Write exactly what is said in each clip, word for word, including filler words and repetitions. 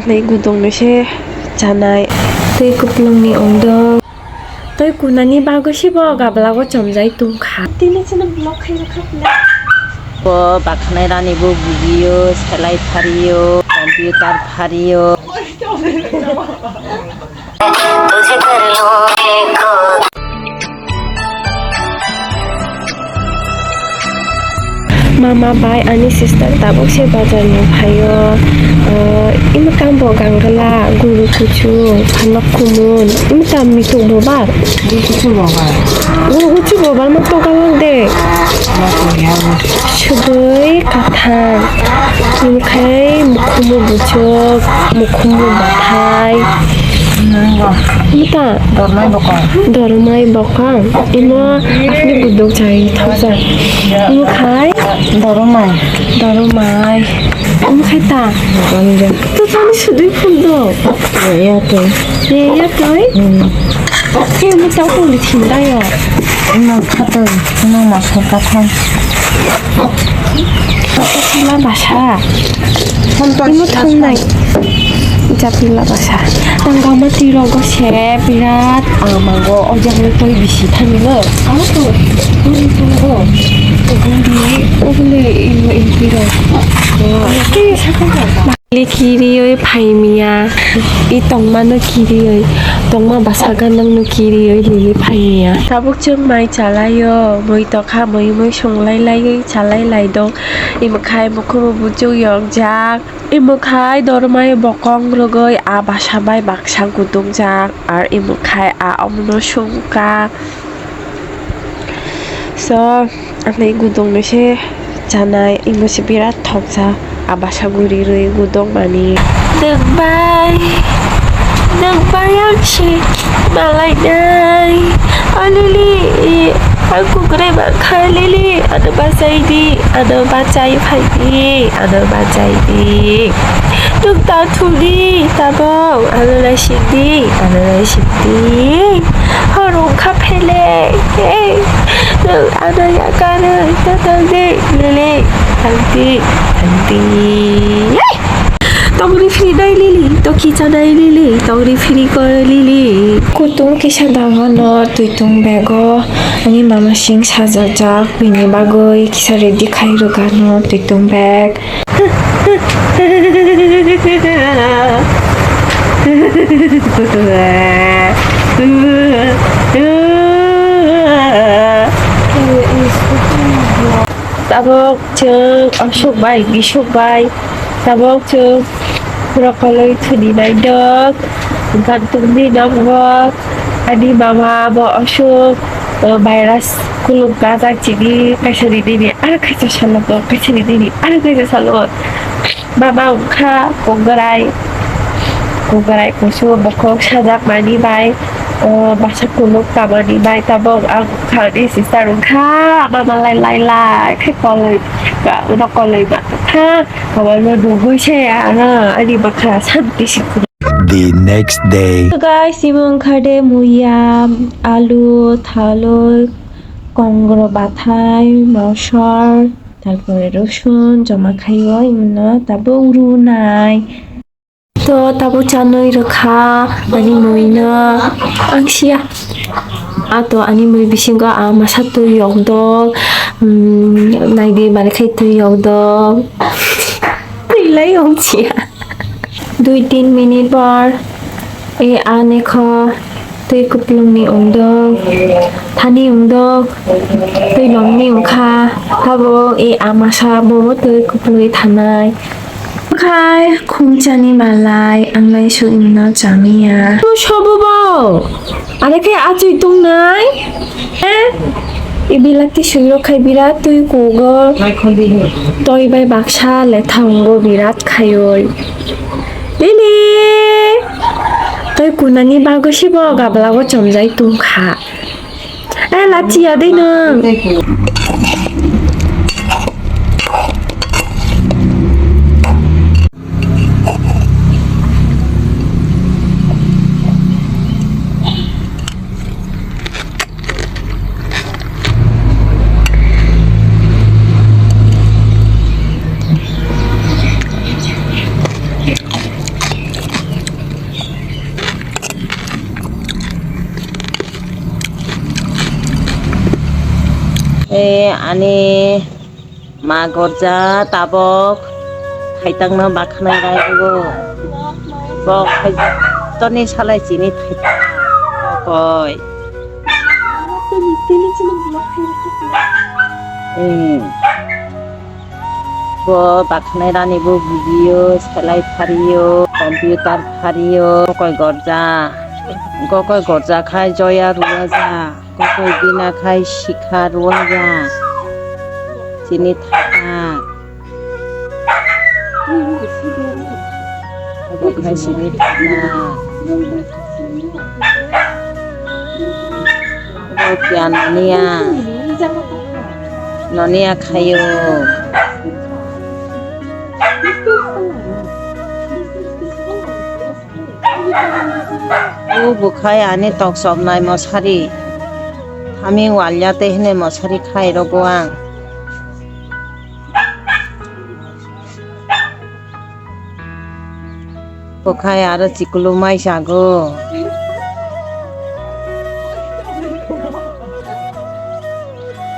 Tei gudung no se chanai. Tei kupulung ni ongdok. Tei kunani bagwi se bo gabla o chomjai tongkha. Tini chini vlog khai rwkha pla. Bo bakhanai rani bo bujiyo, selai phariyo, computer phariyo. Mama bai ani sister tabuk se bazar ni phaio. Ima tam bo gangala, guru kuchu, phalok kumun, ima tam mituk bobar. Guru kuchu bobar. Guru kuchu bobar ma togalak de. Sudui kathang. Imkhai mukhumu buchuk, mukhumu bathai. Ima ta? Dormai bokong. Dormai bokong. Imo asli buduk chai thokjak. Imo khai? Dormai. Dormai. Imo khai ta? Dormai. To tani sudui phul do. Ya, ya, toi. Ya, ya, toi? Hmm. Ke imo chau puli thinda yo. Imo khatoi, imo masuk kathang. Pila basa. Imo thongnai. Japila basa. Tangkama twi rogo se birat amago o jagao twi bisi thangilo. Amo to guri tongo. Guri obole imo imo twi rok. Twi sakha. Lili kiriwi phaimiya, i tongmano kiriwi, tongma bwsakganangno kiriwi lili phaimiya. Tabuk chwng mai chalaio, mui tokha, mui mui swnglai laiwi chalai laidok, imwkhai mukhumu buchuk yokjak, imwkhai dormai bokong rwgwi a bwsa bai baksa gutukjak, ar imwkhai a omono swngkha. So, ani gudung no se chanai, imo se birat thoksa, a bwsa guri rwi gudung mani. Nwng bai, nwng bai ang se malainai. O Lili, ang kukrai mankha Lili, ano bachai di, ano bachai phai di, ano bachai di. Nwng ta thudi, tabuk, ano naisik di, ano naisik di. Hor wngkha phele, eh, nwng ano yakarwi, ta thangdi, Lili, thangdi, thangdi. Tongri phiri nai Lili, toki chanai Lili, tongri phiri ko Lili. Kutung kisa dagano twitung bego, ani mama sing sajajak, bini bagwi kisa ready khai rwgano twitung bag. Tabuk chwng Ashok bai, Bishok bai, tabuk chwng rokolwi thudi naidok, gantukni nokbo, ani mama bo Ashok, virus kuluk gajak chini kaisa rinini, aro kaisa salogo, kaisa rinini, aro kaisa salogo. Mama wngkha kongrai, kongrai kusu bokhok sajakmani bai, o, bwsa kuluk tamani bai tabuk ang wngkha ani sister wngkha, mama lai lai lai khe koloi, rokoloi ma tongkha, mama no nugui se ano ani bwkha santi si. The next day. So guys, imo wngkha de muya, alu, thaloi, kongro bathai, mosor, tarpore rosun joma khaio, imno tabuk runai. To tabuk chanwi rwkha ani muino, ang siya. A to ani mui bisingo a masa twi yokdok, mm, naidi mani khai twi yokdok. Twi lai yokchiya. Dui tin minute por, e a nekho twi kuplungni ungdok, thani ungdok, twi longni ungkha, abo e a masa bobo twi kuplungwi thanai. Khai khumchani malai, anglai su imno chamiya. Sobo bo, are khe achoi tongnai? Eh? Ibilati suirok khai birat twi kugo. Toi bai baksa letha ungo birat khaioi. Lili! Toi kunani bagwi sibo gablago chomjai tongkha. Eh, lachiya dei nwng. Ani ma gorja tabok thaitangno bakhanai raibo. Bo khai toni salai chini thaitang koi. Hmm. Bo bakhanai rani bo bujiyo, selai phariyo, computer phariyo, gokoi gorja. Gokoi gorja khai joya ruwaja, gokoi bina khai sikha ruwaja. Chini thaka. Abo khai sini thakna. Abo kya noniya. Noniya khayo. O bukhai ani tok sopnai mosari. Thami walya te hene mosari khai rogo ang. Bukhai aro chikulu mai sago.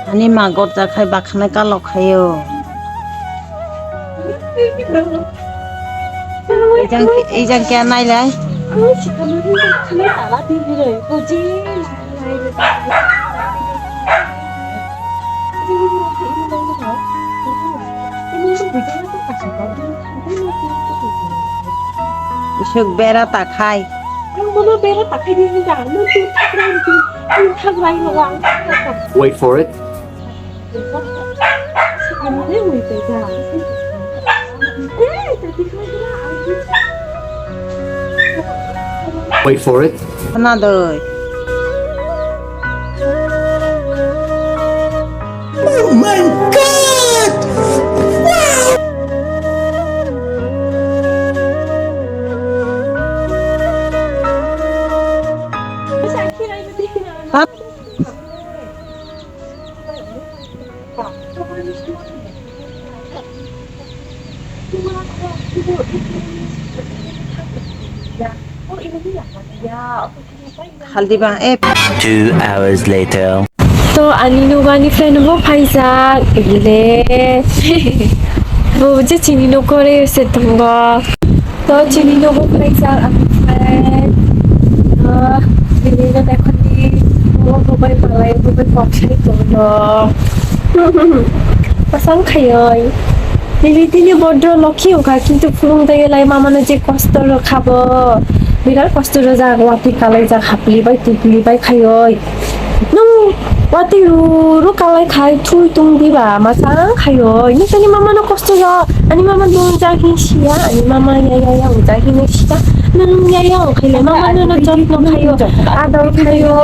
Ani ma gorja khai bakhana kalo khayo. Ejang, ejang kya nai lai? Isuk bera ta khai. Ang mama bera ta khai di da. Nung tu thak rai tu. Nung thak rai lo ang. Wait for it. Ang ne wait da. Eh, tadi kau bilang aku. Wait for it. Khna doi. Oh my God! Wow! Haldi bang, eh. Two hours later. To ani nogo ani friend bo phaijak le. Bo je chini nogo re se tongo. To chini nogo phaijak ani friend. Ah, bini no bekhoni bo bo bai palai bo bai kok sai tongo. Pasang khayoi. Bini tini bodro lokhi oka kintu phulung dai lai mama no je kosto rok khabo. Birat kosto rok jak watwi kalai jak hapli bai tupli bai khayoi. Nung watwi ruru kalai khai thui tung diba masang khayo. Ini kani mama no kosto ya. Ani mama nung jagi siya. Ani mama ya ya ya jagi no siya. Nung ya ya khaile mama no no jotno khayo. Ador khayo.